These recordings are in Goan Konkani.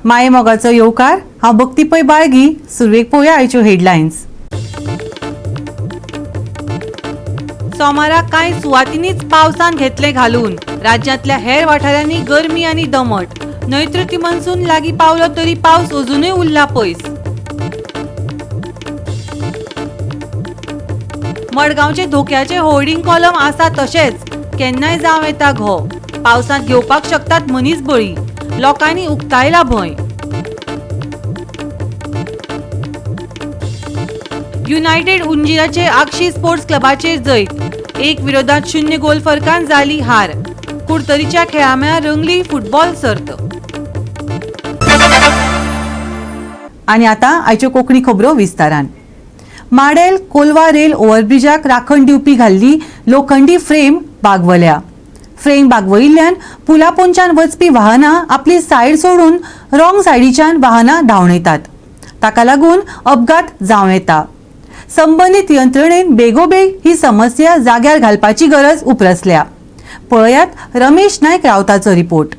मायेमोगाचो येवकार. हांव भक्ती पै बाळगी. सुरवेक पळोवया आयच्यो हेडलायन्स. सोमाराक कांय सुवातींनीच पावसान घेतलें घालून. राज्यांतल्या हेर वाठारांनी गरमी आनी दमट. नैऋत्य मनसून लागीं पावलो तरी पावस अजुनूय उरला पयस. मडगांवचे धोक्याचे होर्डिंग कॉलम आसा तशेंच, केन्नाय जावं येता घो. पावसांत घेवपाक शकतात मनीस बळी, लोकांनी उक्तायला भंय. युनायटेड उंजिराचे आगशी स्पोर्ट्स क्लबाचेर जैत. 1-0 गोल फरकान जाली हार. कुडतरीच्या खेळामेळार रंगली फुटबॉल सर्त. आनी आतां आयच्यो कोंकणी खबरो विस्तारान. माडेल कोलवा रेल ओव्हरब्रिजाक राखण दिवपी घाल्ली लोखंडी फ्रेम बागवल्या. फ्रेम बागवयिल्ल्यान पुला पोंच्यान वचपी वाहनां आपली सायड सोडून रॉंग सायडीच्यान वाहनां धांवणयतात. ताका लागून अपघात जावं येता. संबंदीत यंत्रणेन बेगोबेग ही समस्या जाग्यार घालपाची गरज उपरसल्या. पळयात रमेश नायक रावताचो रिपोर्ट.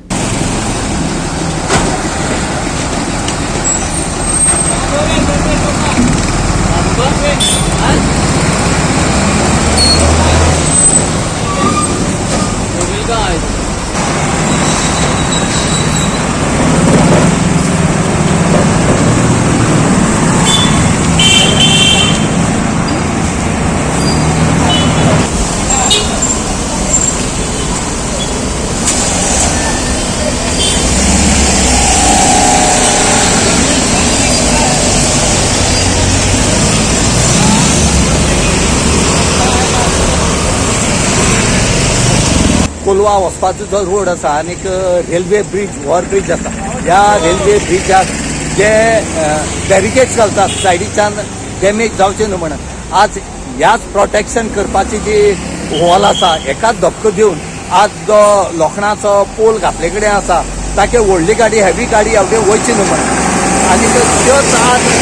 कोलवा वचपाचो जो रोड आसा आनीक रेल्वे ब्रीज, ओव्हर ब्रीज आसा, ह्या रेल्वे ब्रिजाक जे बॅरिकेड्स घालतात सायडीच्यान डॅमेज जावचे न्हू म्हणून, आज ह्याच प्रोटेक्शन करपाची जी वॉल आसा, एकाच धपको दिवन आज जो लोखणाचो पोल घातले कडेन आसा, ताके व्हडली गाडी, हेवी गाडी हेवटेन वयची न्हू म्हणून, आनीक त्योच आज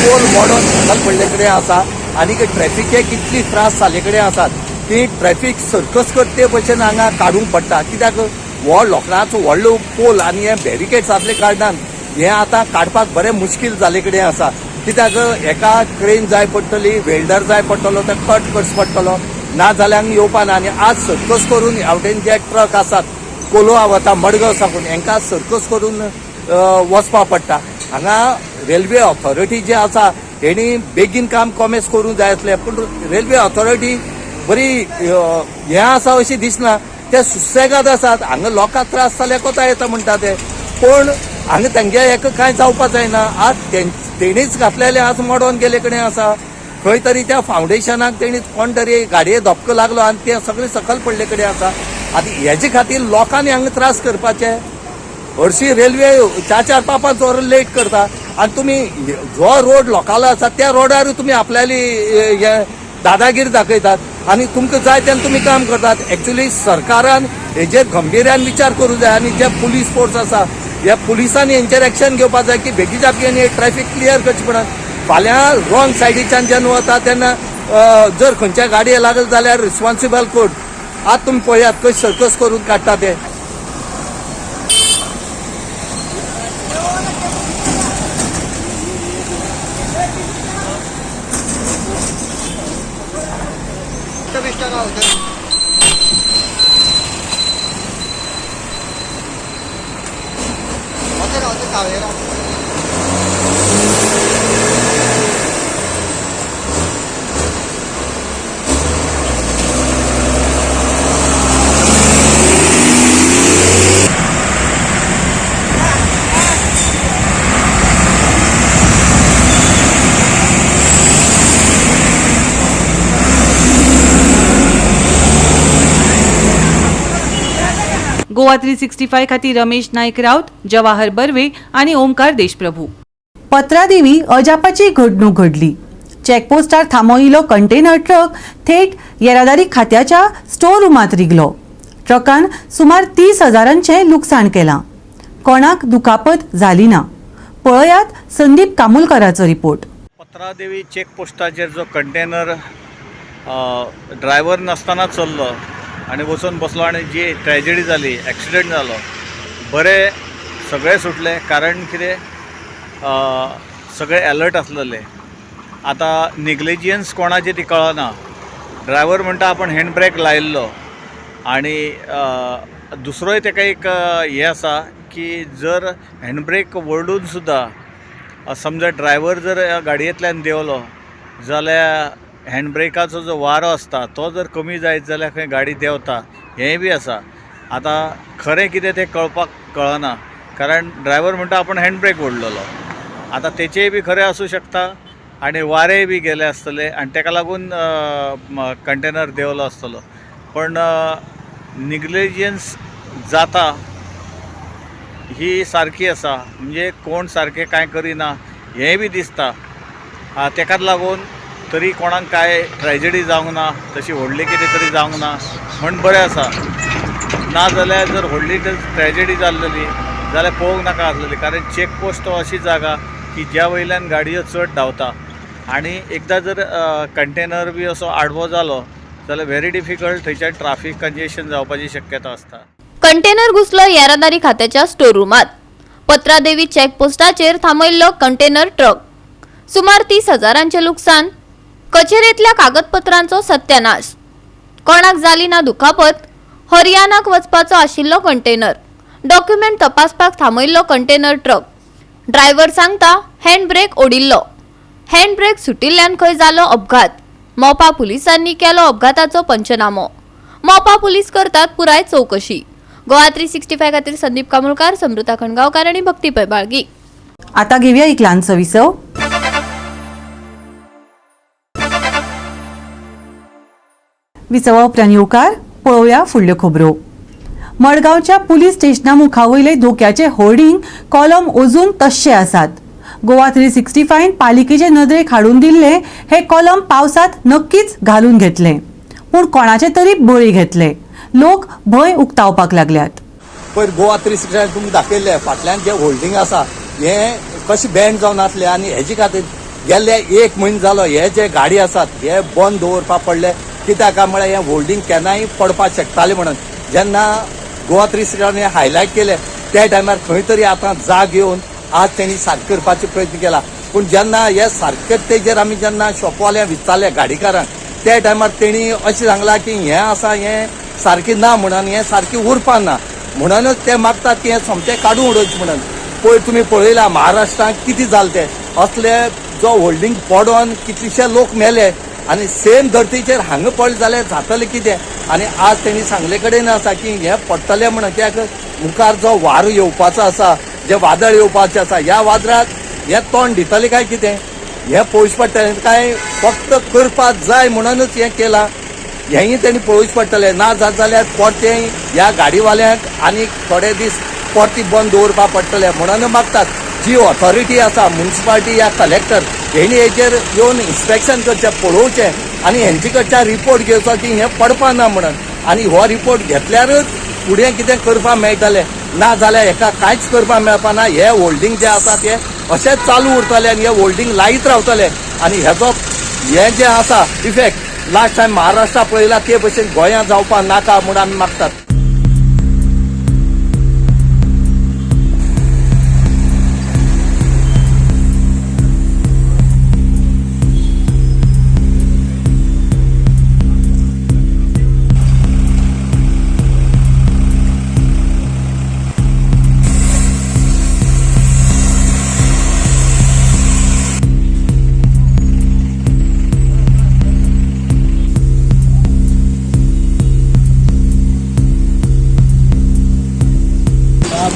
पोल मोडून सकयल पडले कडेन आसा. आनीक ट्रॅफिकेक इतली त्रास जाल्ले कडेन आसात की ट्रॅफिक सर्कस करते भशेन हांगा काडूंक पडटा, कित्याक हो लोखणाचो व्हडलो पोल आनी हे बॅरिकेड्स आसले कारणान हे आतां काडपाक बरें मुश्कील जाल्ले कडेन आसा, कित्याक एका क्रेन जाय पडटली, वेल्डर जाय पडटलो, ते कट करचो पडटलो, ना जाल्यार हांगा येवपा ना. आनी आज सर्कस करून हेवटेन जे ट्रक आसात कोलवा वता, मडगांव साकून, हांकां सर्कस करून वचपा पडटा. हांगा रेल्वे ऑथॉरिटी जी आसा हेणी बेगीन काम कॉमेस करूंक जाय आसलें, पूण रेल्वे ऑथॉरिटी बरी हें आसा अशी दिसना. ते सुसेगाद आसात. हांगा लोकांक त्रास जाल्यार कोता येता म्हणटा ते, पूण हांगा तेंगे हेका कांय जावपा जायना. आज तेणीच घातलेले आज मोडोन गेले कडेन आसा. खंय तरी त्या फावंडेशनाक तेणी कोण तरी गाडये धपको लागलो आनी ते सगळे सकयल पडले कडेन आसा. आतां हेजे खातीर लोकांनी हांगा त्रास करपाचे? हरशी रेल्वे चार चार, पांच पांच वरां लेट करता आनी तुमी जो रोड लोकांलो आसा त्या रोडार तुमी आपल्याली हे दादागिरी दाखयतात आनी तुमकां जाय तेन्ना तुमी काम करतात. एक्चुली सरकारान हेजेर गंभीर्यान विचार करूं जाय आनी जे पुलीस फोर्स आसा ह्या पुलिसांनी हेंचेर एक्शन घेवपाक जाय की बेगीच्या बेगीन हे ट्रॅफिक क्लियर करचें पडटा. फाल्यां रॉंग सायडीच्यान जेन्ना वता तेन्ना जर खंयच्या गाडये लागल जाल्यार रिस्पॉन्सिबल कोण? आतां तुमी पळयात कशें सर्कस करून काडटा ते. गोवा 365 खातीर रमेश नायक राऊत, जवाहर बर्वे आनी ओमकार देशप्रभू. पत्रादेवी अजापाची घडणूक घडली. चेकपोस्टार थांबयिल्लो कंटेनर ट्रक थेट येरादारी खात्याच्या स्टोर रुमांत रिगलो. ट्रकान सुमार 30 हजारांचें लुकसाण केलां. कोणाक दुखापत जाली ना. पळयात संदीप कामुलकराचो रिपोर्ट. पत्रादेवी चेक पोस्टाचेर जो कंटेनर ड्रायव्हर नासतना चल्लो आनी वचून बसलो आनी जी ट्रेजडी जाली, एक्सिडेंट जालो, बरें सगळे सुटले, कारण कितें सगळे एलर्ट आसलेले. आतां नेग्लिजियन्स कोणाचें ती कळना. ड्रायवर म्हणटा आपण हँड ब्रेक लायिल्लो आनी दुसरोय ताका एक हें आसा की जर हँड ब्रेक वळडून सुद्दां समजा ड्रायवर जर गाडयेंतल्यान देंवलो जाल्यार हँड ब्रेकाचो जो वारो आसता तो जर कमी जायत जाल्यार खंय गाडी देंवता, हेंय बी आसा. आतां खरें कितें तें कळपाक कळना, कारण ड्रायवर म्हणटा आपण हँड ब्रेक ओडलेलो. आतां तेचेय बी खरें आसूं शकता आनी वारेय बी गेले आसतले आनी ताका लागून कंटेनर देंवलो आसतलो. पण निग्लिजन्स जाता ही सारकी आसा, म्हणजे कोण सारकें कांय करिना हेंय बी दिसता. ताकाच लागून तरी कोणाक कांय ट्रेजडी जावंक ना, तशी व्हडली कितें तरी जावंक ना म्हण बरें आसा. ना जाल्यार जर व्हडली ट्रेजडी जाल्लेली जाल्यार पळोवंक नाका आसलेली, कारण चॅक पोस्ट अशी जागा की ज्या वयल्यान गाडयो चड धांवता आनी एकदां जर कंटेनर बी असो आडवो जालो जाल्यार व्हेरी डिफिकल्ट, थंयच्यान ट्राफीक कंजेशन जावपाची शक्यता आसता. कंटेनर घुसलो येरादारी खात्याच्या स्टोर रुमात. पत्रादेवी चेकपोस्टाचेर थांबयल्लो कंटेनर ट्रक. सुमार 30 हजारांचे लुकसान. कचेरेंतल्या कागदपत्रांचो सत्यानाश. कोणाक जाली ना दुखापत. हरियाणाक वचपाचो आशिल्लो कंटेनर. डॉक्युमेंट तपासपाक थांबयल्लो कंटेनर ट्रक. ड्रायव्हर सांगता हँड ब्रेक ओडिल्लो. हँड ब्रेक सुटिल्ल्यान खंय जालो अपघात. मोपा पुलिसांनी केलो अपघाताचो पंचनामो. मोपा पुलीस करतात पुराय चौकशी. गोवा 365 खातीर संदीप कामुलकार, समृता खणगावकार आणि भक्ती पै बाळगी. आता घेऊया एक ल्हानसो विसव. विसवा उपरांत येवकार. पळोवया फुडल्यो खबरो. मडगांवच्या पुलीस स्टेशना मुखावयले धोक्याचे होर्डिंग कॉलम अजून तश्शे आसात. गोवा 365 पालिकेचे नदरेक हाडून दिल्ले हे कॉलम पावसात नक्कीच घालून घेतले, पूण कोणाचे तरी बळी घेतले. लोक भंय उक्तावपाक लागल्यात. पयर गोवा 365 तुमी दाखयल्लें फाटल्यान जें होल्डींग आसा हें कशें बँड जावन आसलें आनी हेजे खातीर गेल्ले एक म्हयनो जालो हे जे गाडी आसात हे बंद दवरपाक पडले. कित्याक काय म्हळ्यार हें होल्डींग केन्नाय पडपाक शकतालें म्हणून जेन्ना गोवा 365 हें हायलायट केलें त्या टायमार खंय तरी आतां जाग येवन आज तेणी सारकें करपाचो प्रयत्न केला. पूण जेन्ना हे सारकें तेजेर आमी जेन्ना शॉपवाल्यांक विचारलें गाडीकारांक त्या टायमार तेणी अशें सांगलां की हें आसा हें सारकें ना म्हणून हें सारकें उरपाक ना म्हणूनच ते मागतात की हें सोमतें काडून उडोवचें म्हणून. पयर तुमी पळयलां महाराष्ट्रांत कितें जालें तें, असले जो होल्डींग पडोन कितलेशे लोक मेले आनी सेम धरतीचेर हांगा पडलें जाल्यार जातलें कितें. आनी आज तेणी सांगले कडेन आसा की हें पडटलें म्हणून, कित्याक मुखार जो वारो येवपाचो आसा, जें वादळ येवपाचें आसा, ह्या वादळाक हें तोंड दितलें काय कितें हें पळोवचें पडटलें. काय फक्त करपाक जाय म्हणूनच हें केलां हेंय तेणी पळोवचें पडटलें. ना जात जाल्यार परतें ह्या गाडीवाल्यांक आनी थोडे दीस परती बंद दवरपाक पडटलें म्हणून मागतात. जी ऑथॉरिटी आसा म्युनिसिपालिटी या कलेक्टर हेणी हेचेर येवन इन्स्पेक्शन करचें, पळोवचें आनी हेंचे कडच्यान रिपोर्ट घेवचो की हें पडपा ना म्हणून. आनी हो रिपोर्ट घेतल्यारच फुडें कितें करपाक मेळटलें, ना जाल्यार हेका कांयच करपाक मेळपा ना. हे होल्डींग जे आसा ते अशेंच चालू उरतले आनी हे होल्डींग लायत रावतले आनी हेजो हें जें आसा इफेक्ट लास्ट टायम महाराष्ट्रा पळयला ते भशेन गोंयांत जावपाक नाका म्हूण आमी मागतात.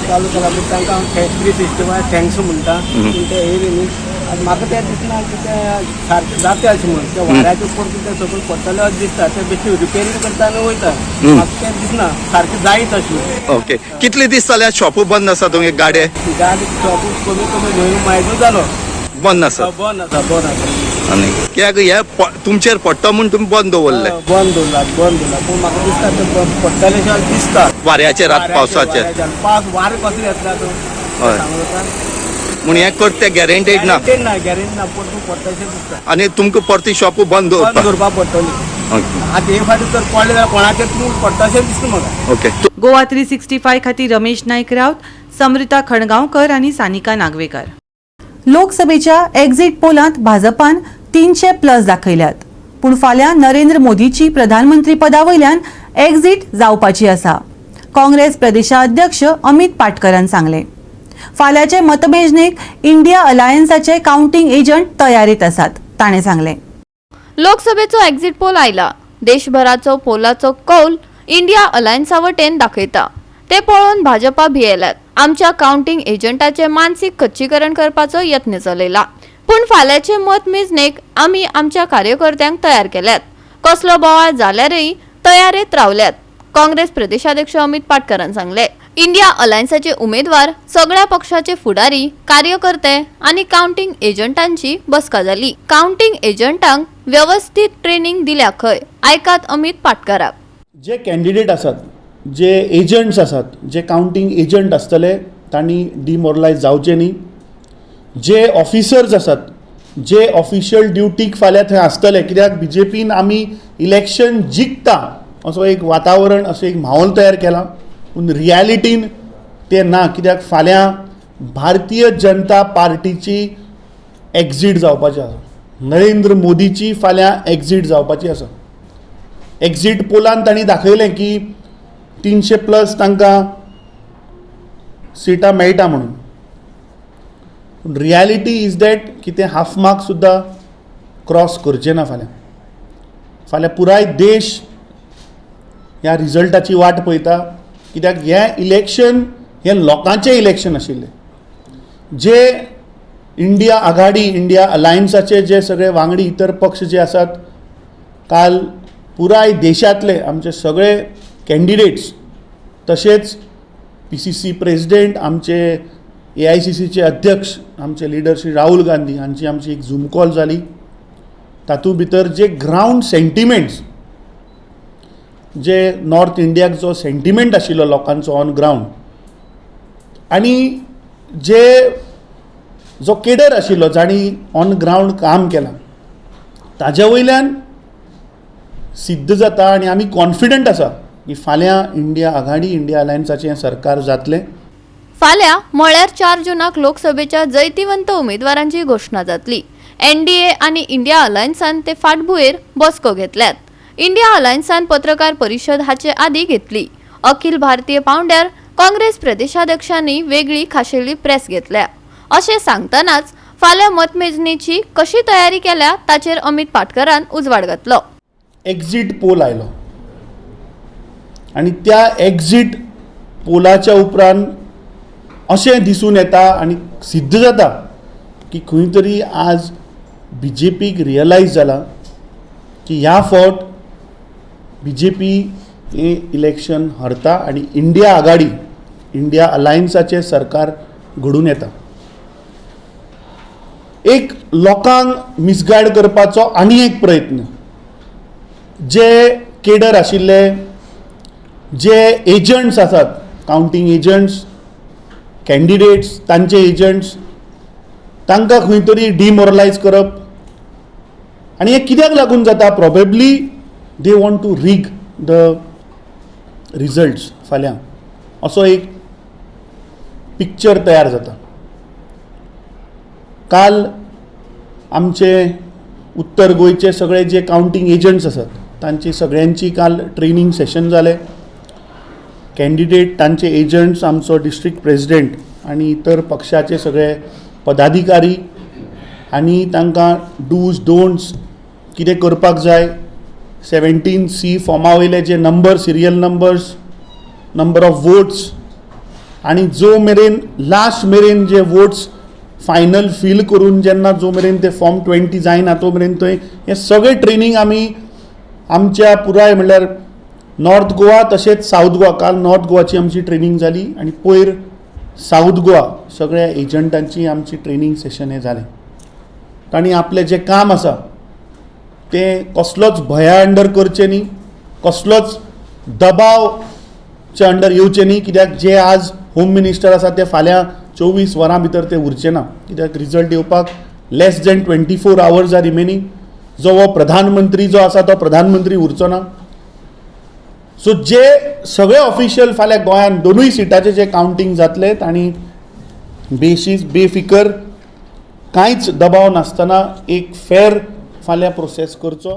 चालू केला पूण तांकां हांव फॅक्टरी सिस्टम thanks म्हणटा. पूण ते येयले न्ही. आनी म्हाका तें दिसना की तें सारकें जाता अशें म्हणून. त्या वाऱ्याचे परतून तें सगळें पडटलें अशें दिसता. ते बेश्टे रिपेरींग करता आनी वयता. म्हाका तें दिसना सारकें जायत अशें. ओके, कितले दीस जाले शॉपू बंद आसा तुमगे गाडे? गाडी शॉप कमी कमी म्हयनो मायजो जालो बंद आसा. बंद आसा, बंद आसा. आनी कित्याक हे तुमचेर पडटा म्हूण तुमी बंद दवरले? बंद दवरला, बंद दवरला. पूण म्हाका दिसता तें पडटलें अशें दिसता. वाऱ्याचेर, रात पावसाचेर. पावस वारें कसलें येतलें आतां हय. सांगू जाता? म्हूण हें करता गॅरंटेड ना? गॅरंटेड ना, गॅरंटी ना. परतून पडटा अशें दिसता. आनी तुमकां परती शॉपू बंद बंद दवरपा दवरपा पडटली. आतां हे फावटी जर पडलें जाल्यार कोणाचेर तूं पडटा अशें दिसता म्हाका. ओके. गोवा 365 खातीर रमेश नायक रावत, समृता खणगांवकर आनी सानिका नागवेकर. लोकसभेच्या एक्झिट पोलांत भाजपान 300 प्लस दाखयल्यात, पूण फाल्यां नरेंद्र मोदीची प्रधानमंत्री पदा वयल्यान एक्झिट जावपाची आसा, काँग्रेस प्रदेशाध्यक्ष अमित पाटकरान सांगलें. फाल्यांचे मतमेजणेक इंडिया अलायन्साचे कावंटिंग एजंट तयारेत आसात, ताणें सांगलें. लोकसभेचो एक्झिट पोल आयला. देशभराचो पोलाचो कौल इंडिया अलायन्सा वटेन दाखयता ते पळोवन भाजपा भियेल्यात. आमच्या कावंटिंग एजंटाचे मानसीक खच्चीकरण करपाचो यत्न चलयला, पूण फाल्यांचे मत मेजणेक आमी आमच्या कार्यकर्त्यांक तयार केल्यात. कसलो बोवाळ जाल्यारय तयारेत रावल्यात, काँग्रेस प्रदेशाध्यक्ष अमित पाटकरान सांगले. इंडिया अलायन्साचे उमेदवार, सगळ्या पक्षाचे फुडारी, कार्यकर्ते आनी कावंटिंग एजंटांची बसका जाली. कावंटिंग एजंटांक व्यवस्थीत ट्रेनिंग दिल्या खंय. आयकात अमित पाटकराक. जे कॅन्डिडेट आसात, जे एजंट्स आसात, जे कावंटींग एजंट आसतले, तांणी डिमोरलायज जावचे न्ही. जे ऑफिसर्स आसात, जे ऑफिशियल ड्युटीक फाल्यां थंय आसतले, कित्याक बी जे पीन आमी इलेक्शन जिखता असो एक वातावरण, असो एक माहोल तयार केला, पूण रियलिटीन तें ना, कित्याक फाल्यां भारतीय जनता पार्टीची एक्झीट जावपाची आसा. नरेंद्र मोदीची फाल्यां एक्झीट जावपाची आसा. एक्झीट पोलान तांणी दाखयलें की 300 प्लस तांकां सिटां मेळटा म्हणून, पूण रियलिटी is that की ते हाफ मार्क सुद्दां क्रॉस करचे ना फाल्यां. फाल्यां पुराय देश ह्या रिजल्टाची वाट पळयता, कित्याक हें इलेक्शन हें लोकांचें इलेक्शन आशिल्लें. जे इंडिया आघाडी, इंडिया अलायन्साचे जे सगळे वांगडी, इतर पक्ष जे आसात, काल पुराय देशांतले आमचे सगळे कॅन्डिडेट्स, तशेंच पीसीसी प्रेजिडेंट, आमचे एआयसीसीचे अध्यक्ष, आमचे लिडर श्री राहुल गांधी हांची आमची एक झूम कॉल जाली. तातूंत भितर जे ग्रावंड सेंटिमेंट्स, जे नॉर्थ इंडियाक जो सेंटिमेंट आशिल्लो लोकांचो ऑन ग्रावंड आनी जे जो केडर आशिल्लो जांणी ऑन ग्रावंड काम केलां, ताजे वयल्यान सिद्ध जाता आनी आमी कॉन्फिडंट आसा की फाल्यां इंडिया आघाडी, इंडिया अलायन्साचें सरकार जातलें. फाल्यां म्हळ्यार 4 जुनाक लोकसभेच्या जैतिवंत उमेदवारांची घोशणा जातली. एनडीए आनी इंडिया अलायन्सान ते फाटभुंयेर बसको घेतल्यात. इंडिया अलायन्सान पत्रकार परिशद हाचे आदी घेतली. अखिल भारतीय पांवड्यार काँग्रेस प्रदेशाध्यक्षांनी वेगळी खाशेली प्रेस घेतल्या अशें सांगतनाच फाल्यां मतमेजणीची कशी तयारी केल्या ताचेर अमित पाटकरान उजवाड घातलो. एक्झीट पोल आयलो आनी त्या एक्झीट पोलाच्या उपरांत अशें दिसून येता आनी सिद्ध जाता की खंय तरी आज बी जे पीक रियलायज जाला की ह्या फावट बी जे पी हें इलेक्शन हरता आनी इंडिया आघाडी, इंडिया अलायन्साचें सरकार घडून येता. एक लोकांक मिसगायड करपाचो आनी एक प्रयत्न. जे केडर आशिल्ले, जे एजंट्स आसात, कावंटींग एजंट्स, कॅन्डिडेट्स, तांचे एजंट्स, तांकां खंय तरी डिमोरलायज करप. आनी हें कित्याक लागून जाता? Probably they want to rig the results फाल्यां, असो एक पिक्चर तयार जाता. काल आमचे उत्तर गोंयचे सगळे जे कावंटींग एजंट्स आसात, तांची सगळ्यांची काल ट्रेनींग सेशन जालें. कॅन्डिडेट, तांचे एजंट्स, आमचो डिस्ट्रिक्ट प्रेजिडेंट आनी इतर पक्षाचे सगळे पदाधिकारी आनी तांकां डूज डोंट्स कितें करपाक जाय, 17C फॉर्मा वयले जे number, serial numbers, number of votes आनी जो मेरेन लास्ट मेरेन जे वोट्स फायनल फील करून जेन्ना जो मेरेन ते फॉर्म 20 जायना तो मेरेन थंय हें सगळें ट्रेनींग आमी आमच्या पुराय म्हणल्यार नॉर्थ गोवा तशेंच सावथ गोवा. काल नॉर्थ गोवाची आमची ट्रेनींग जाली आनी पयर सावथ गोवा सगळ्या एजंटांची आमची ट्रेनींग सेशन हें जालें. तांणी आपलें जें काम आसा तें कसलोच भंया अंडर करचें न्ही, कसलोच दबावच्या अंडर येवचें न्ही, कित्याक जे आज होम मिनिस्टर आसा ते फाल्यां 24 वरां भितर ते उरचे ना, कित्याक रिजल्ट येवपाक less than 24 hours are remaining. जो हो प्रधानमंत्री जो आसा तो प्रधानमंत्री उरचो ना. सो जे सगळे ऑफिशियल फाल्यां गोंयांत दोनूय सिटाचें जें कावंटींग जातलें तांणी बेशीस बेफिकर कांयच दबाव नासतना एक फेर फाल्यां प्रोसेस करचो.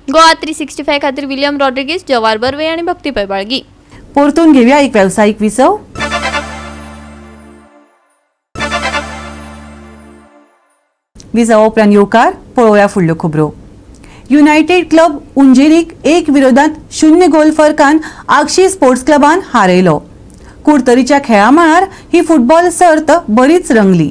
गोवा 365 खातीर विलियम रॉड्रिगीज, जवार बर्वे आनी भक्ती पैबाळगी. परतून घेवया एक वेवसायीक विसव. विसवा उपरांत येवकार. पळोवया फुडल्यो खबरो. युनायटेड क्लब उंजेरीक 1-0 गोल फरकान आगशी स्पोर्ट्स क्लबान हारयलो. कुडतरीच्या खेळा मळार ही फुटबॉल सर्त बरीच रंगली.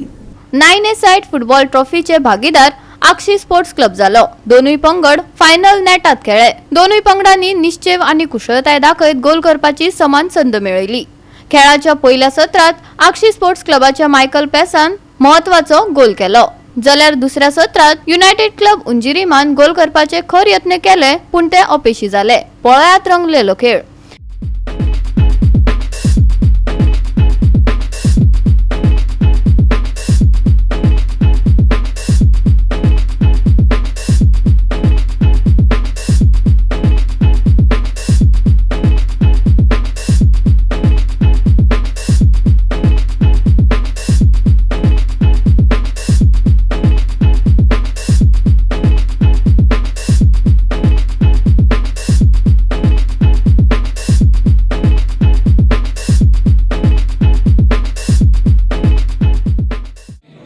9 ए सायड फुटबॉल ट्रॉफीचे भागीदार आगशी स्पोर्ट्स क्लब जालो. दोनूय पंगड फायनल नेटात खेळ्ळे. दोनूय पंगडांनी निश्चेव आनी कुशळताय दाखयत गोल करपाची समान संद मेळयली. खेळाच्या पयल्या सत्रांत आगशी स्पोर्ट्स क्लबाच्या मायकल पेसान म्हत्वाचो गोल केलो, जाल्यार दुसऱ्या सत्रांत युनायटेड क्लब उंजिरीमान गोल करपाचे खर यत्न केले, पूण ते अपेशी जाले. पळयात रंगलेलो खेळ.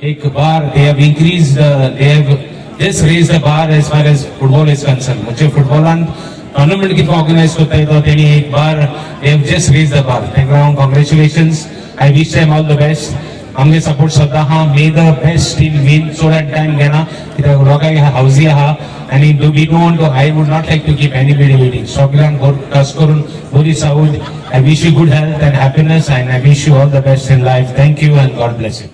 एक bar they have increased, they have just raised the bar as far as football is concerned. म्हणजे फुटबॉलान टुर्नामेंट कितको ऑर्गनायज करता तो तेणी एक bar they have just raised the bar. तांकां हांव congratulations. I wish them all the best. आमगे सपोर्ट सद्दां आहा. May the best team win. चड टायम घेना कित्याक लोकांक हावजी आहा आनी we don't, I would not like to keep anybody waiting. सगळ्यांक खास करून बरी सावद. I wish you good health and happiness and I wish you all the best in life. Thank you and God bless you.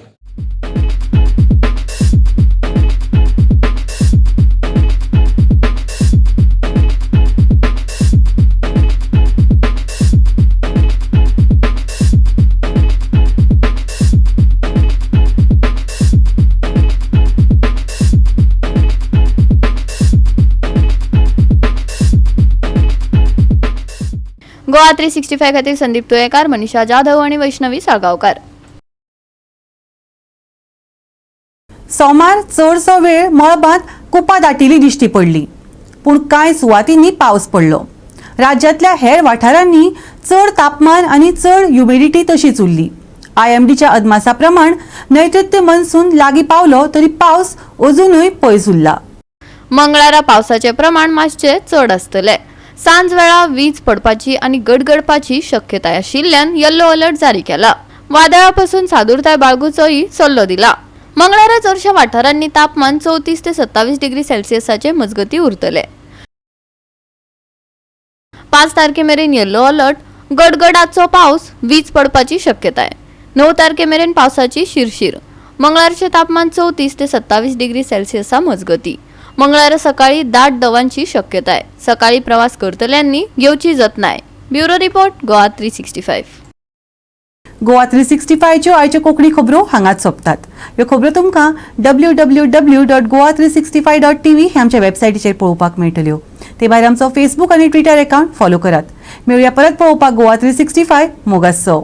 Goa 365 खातीर संदीप तुयेकार, मनीषा जाधव आनी वैष्णवी साळगांवकार. सोमार चडसो वेळ मळबांत कुपां दाटिल्ली दिश्टी पडली, पूण कांय सुवातींनी पावस पडलो. राज्यांतल्या हेर वाठारांनी चड तापमान आनी चड ह्युमिडिटी तशीच उरली. आयएमडीच्या अदमासा प्रमाण नैऋत्य मनसून लागीं पावलो तरी पावस अजुनूय पयस उरला. मंगळारा पावसाचे प्रमाण मातशें चड आसतलें. सांजवेळा वीज पडपाची आनी गडगडपाची शक्यताय आशिल्ल्यान येल्लो अलर्ट जारी केला. वादळा पासून सादुरताय बाळगुचोय सल्लो दिला. मंगळारा चडशा वाठारांनी तापमान 34 ते 27 डिग्री सेल्सियसाचे मजगती उरतले. 5 तारखे मेरेन येल्लो अलर्ट, गडगडाचो पावस, वीज पडपाची शक्यताय. 9 तारखे मेरेन पावसाची शिरशीर. मंगळारचें तापमान 34 ते 27 डिग्री सेल्सियसा मजगती. मंगळारा सकाळी दाट दवांची शक्यताय. सकाळी प्रवास करतल्यांनी घेवची जतनाय. Bureau report, Goa 365. Goa 365च्यो आयच्यो कोंकणी खबरो हांगाच सोंपतात. ह्यो खबरो तुमकां www.goa365.tv ह्या आमच्या वेबसायटीचेर पळोवपाक मेळटल्यो. ते भायर आमचो फेसबूक आनी ट्विटर अकाउंट फॉलो करात. मेळुया परत पळोवपाक गोवा 365. मोगासो.